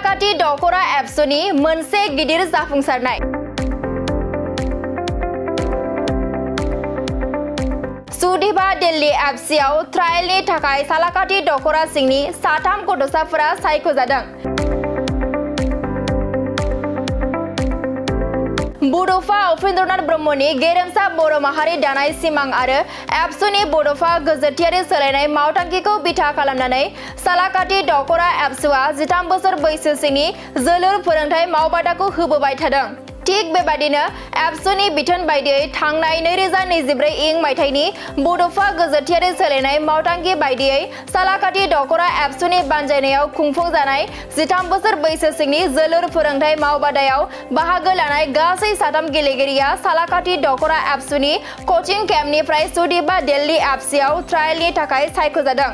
सालाकाटि दखरा एप्सनि मोनसे गिदिर जाफुंसारनाय। सुदीपआ दिल्ली एफसीआव ट्रायलनि थाखाय सालाकाटि दखरा सिंनि 3 गथ'साफोरा सायख'जादों। बड'फा उपेन्द्रनाथ ब्रह्मनि गेरेमसा बर' माहारि दानाय सिमां आरो एबसुनि बड'फा गोजोरथियारि सोलायनाय मावथांखिखौ बिथा खालामनानै सालाकाटि दखरा एबसुआ 13 बोसोर बैसोसिमनि जोलुर फोरोंथाय मावबादाखौ होबोबाय थादों। थिग बेबादिनो एबसुनि बिथोन बायदियै थांनाय 2024 इं मायथाइनि बड'फा गोजोरथियारि सोलायनाय मावथांखि बायदियै सालाकाटि दखरा एबसुनि बानजायनायाव खुंफुंजानाय 13 बोसोर बैसोसिमनि जोलुर फोरोंथाय मावबादायाव बाहागो लानाय गासै 3 गेलेगिरिया सालाकाटि दखरा एबसुनि कचिं केम्पनिफ्राय सुदीपआ दिल्ली एफसीआव ट्रायलनि थाखाय सायख'जादों।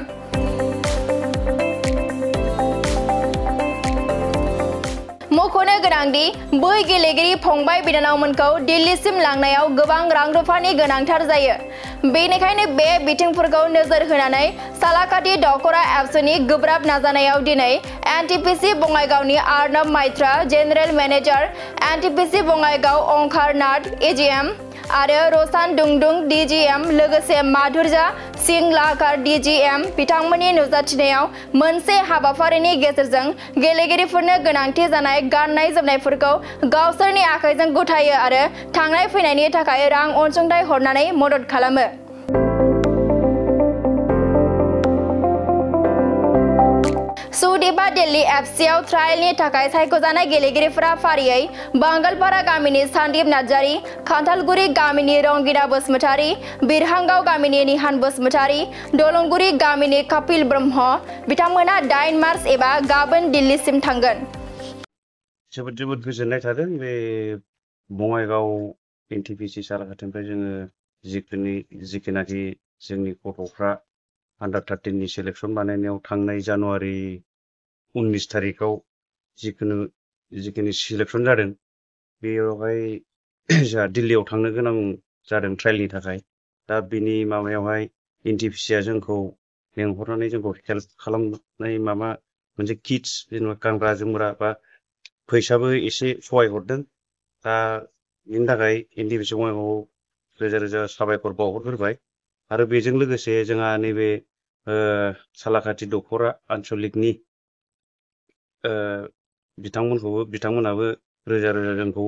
मख'नो गोनांदि बै गेलेगिरि फंबाय बिनानावमोनखौ दिल्लीसिम लांनायाव गोबां रां रुफानि गोनांथार जायो। बेनिखायनो बे बिथिंफोरखौ नोजोर होनानै सालाकाटि दखरा एबसुनि गोब्राब नाजानायाव दिनै एनटीपीसी बङाइगावनि Arnab Maitra general manager, NTPC Bongaigaon Omkar Nath AGM आरो रसान दुंदुं डीजीएम लोगोसे माधुर्या सिंह लाहार डीजीएम बिथांमोननि नुजाथिनायाव मोनसे हाबाफारिनि गेजेरजों गेलेगिरिफोरनो गोनांथि जानाय गाननाय जोमनायफोरखौ गावसोरनि आखाइजों गथायो आरो थांनाय फैनायनि थाखाय रां अनसुंथाइ हरनानै मदद खालामो। सुदीपआ दिल्ली एफसीआव ट्रायलनि थाखाय सायख'जानाय गेलेगिरिफोरा फारियै बांगालपारा गामिनि सन्दीप नार्जारी, खान्थालगुरि गामिनि रंगिना बसुमतारी, बिरहांगाव गामिनि निहान बसुमतारी, दलंगुरि गामिनि कपिल ब्रह्म बिथांमोना 8 मार्च एबा गाबोन दिल्लीसिम थांगोन। जोबोद गोजोननाय थादों बे बङाइगाव एनटीपीसी सालाकाटिनिफ्राय जोङो जिखिनाखि जोंनि गथ'फ्रा अंडार 13 नि सिलेक्शन बानायनायाव थांनाय जानुवारि 19 तारिखआव जिखिनि सिलेक्शन जादों बेयावहाय जोंहा दिल्लीयाव थांनो गोनां जादों ट्रायलनि थाखाय। दा बिनि माबायावहाय एनटीपीसीआ जोंखौ लेंहरनानै जोंखौ हेल्प खालामनाय मोनसे किट्स जेनेबा गानग्रा जोमग्रा बा फैसाबो एसे सहाय हरदों। दा बेनि थाखाय एनटीपीसी बङाइगावआव रोजा साबायखर बावहरग्रोबाय। आरो बेजों लोगोसे जोंहा नैबे सालाकाटि दखरा आनसलिकनि बिथांमोनाबो रोजा जोंखौ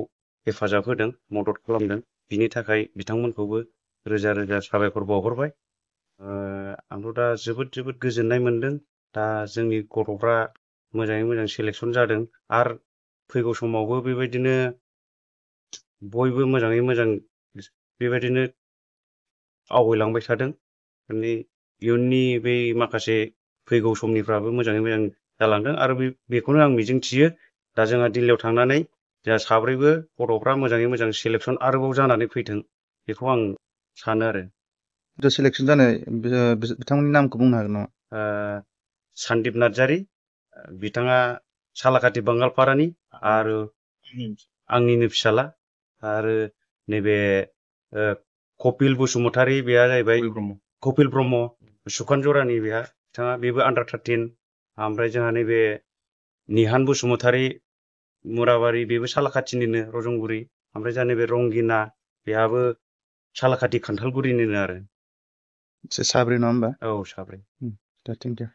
हेफाजाब होदों, मदद खालामदों। बिनि थाखाय बिथांमोनखौबो रोजा साबायखर बावहरबाय। आंथ' दा जोबोद गोजोननाय मोनदों। दा जोंनि गथ'फ्रा मोजाङै मोजां सिलेक्शन जादों आरो फैगौ समावबो बेबायदिनो बयबो मोजाङै मोजां बेबायदिनो आवगायलांबाय थादों। माने इयुननि बै माखासे फैगौ समनिफ्राबो मोजाङै मोजां जालांदों आरो बेखौनो आं मिजिंथियो। दा जोंहा दिल्लीयाव थांनानै जोंहा साब्रैबो गथ'फ्रा मोजाङै मोजां सिलेक्शन आरोबाव जानानै फैथों बेखौ आं सानो आरो। सिलेक्शन जानाय बिथांमोननि नामखौ बुंनो हागोन नामा? सन्दीप नार्जारी, बिथाङा सालाकाटि बांगालपारानि आरो आंनिनो फिसाला। आरो नैबे कपिल बसुमतारी, बेहा जाहैबाय कपिल ब्रह्म सुखानजरानि, बेबो अंडार 13। ओमफ्राय जोंहा नैबे निहान बसुमतारी मुराबारि, बेबो सालाकाटिनिनो रजंगुरि। ओमफ्राय जोंहा नैबे रंगिना, बेहाबो सालाकाटि खान्थालगुरिनिनो आरो। साब्रै नङा होमबा? औ साब्रै। Thank you.